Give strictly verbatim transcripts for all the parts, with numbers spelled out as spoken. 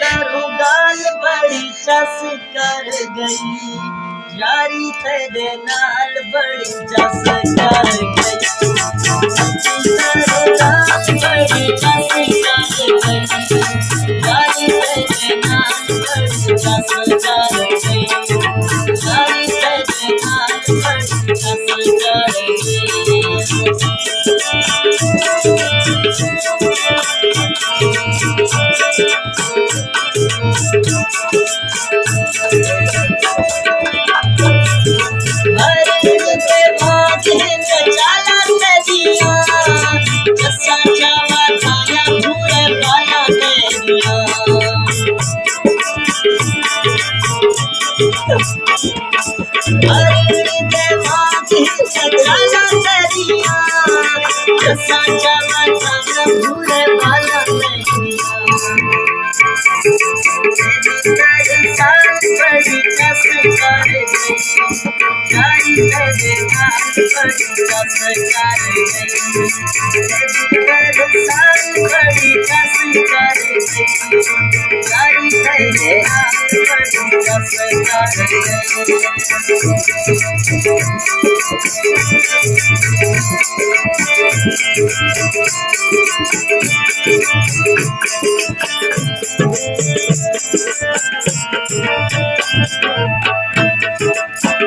تیروں ڳالھ بڑی چس کر ڳئی، یاری تیݙے نال بڑی چس کر ڳئی۔ تیروں ڳالھ بڑی چس کر ڳئی، یاری تیݙے نال بڑی چس کر ڳئی، یاری تیݙے نال بڑی چس کر ڳئی۔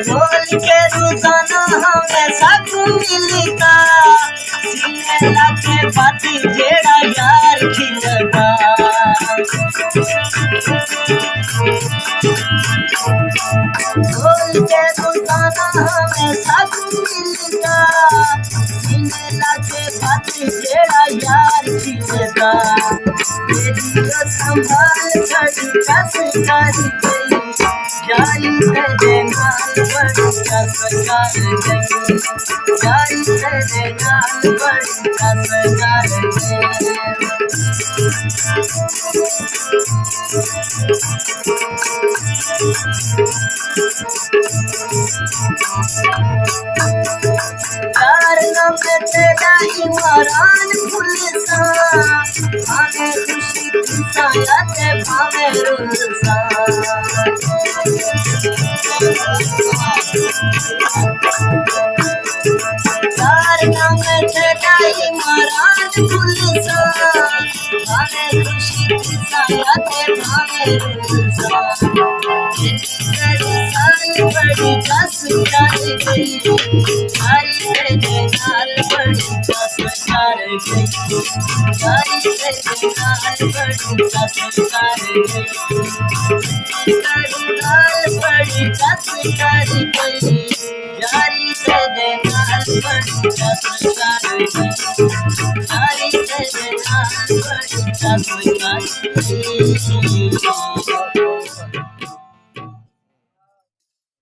بول کے روزانہ ہمیں سکھ ملدا، سینے لڳے بت جیڑھا یار کھلدا۔ بول کے روزانہ ہمیں سکھ ملدا، سینے لڳے بت جیڑھا یار کھلدا۔ تیݙی او سنبھال بڑی چس کر ڳئی، یاری تیݙے نال بڑی چس کر ڳئی، یاری تیݙے نال بڑی چس کر ڳئی۔ یار نہ میں تیݙا عمران بھلساں، بھاویں خوشی تھیساں یا تے بھاویں رلساں۔ یار نہ میں تیݙا عمران بھلساں، بھاویں خوشی تھیساں یا تے بھاویں رلساں۔ تیݙی سال بڑی چس کر ڳئی، یاری تیݙے نال بڑی چس کر ڳئی، یاری تیݙے نال بڑی چس کر ڳئی، تیݙی نال بڑی چس کر ڳئی، یاری تیݙے نال بڑی چس کر ڳئی، یاری تیݙے نال بڑی چس کر ڳئی۔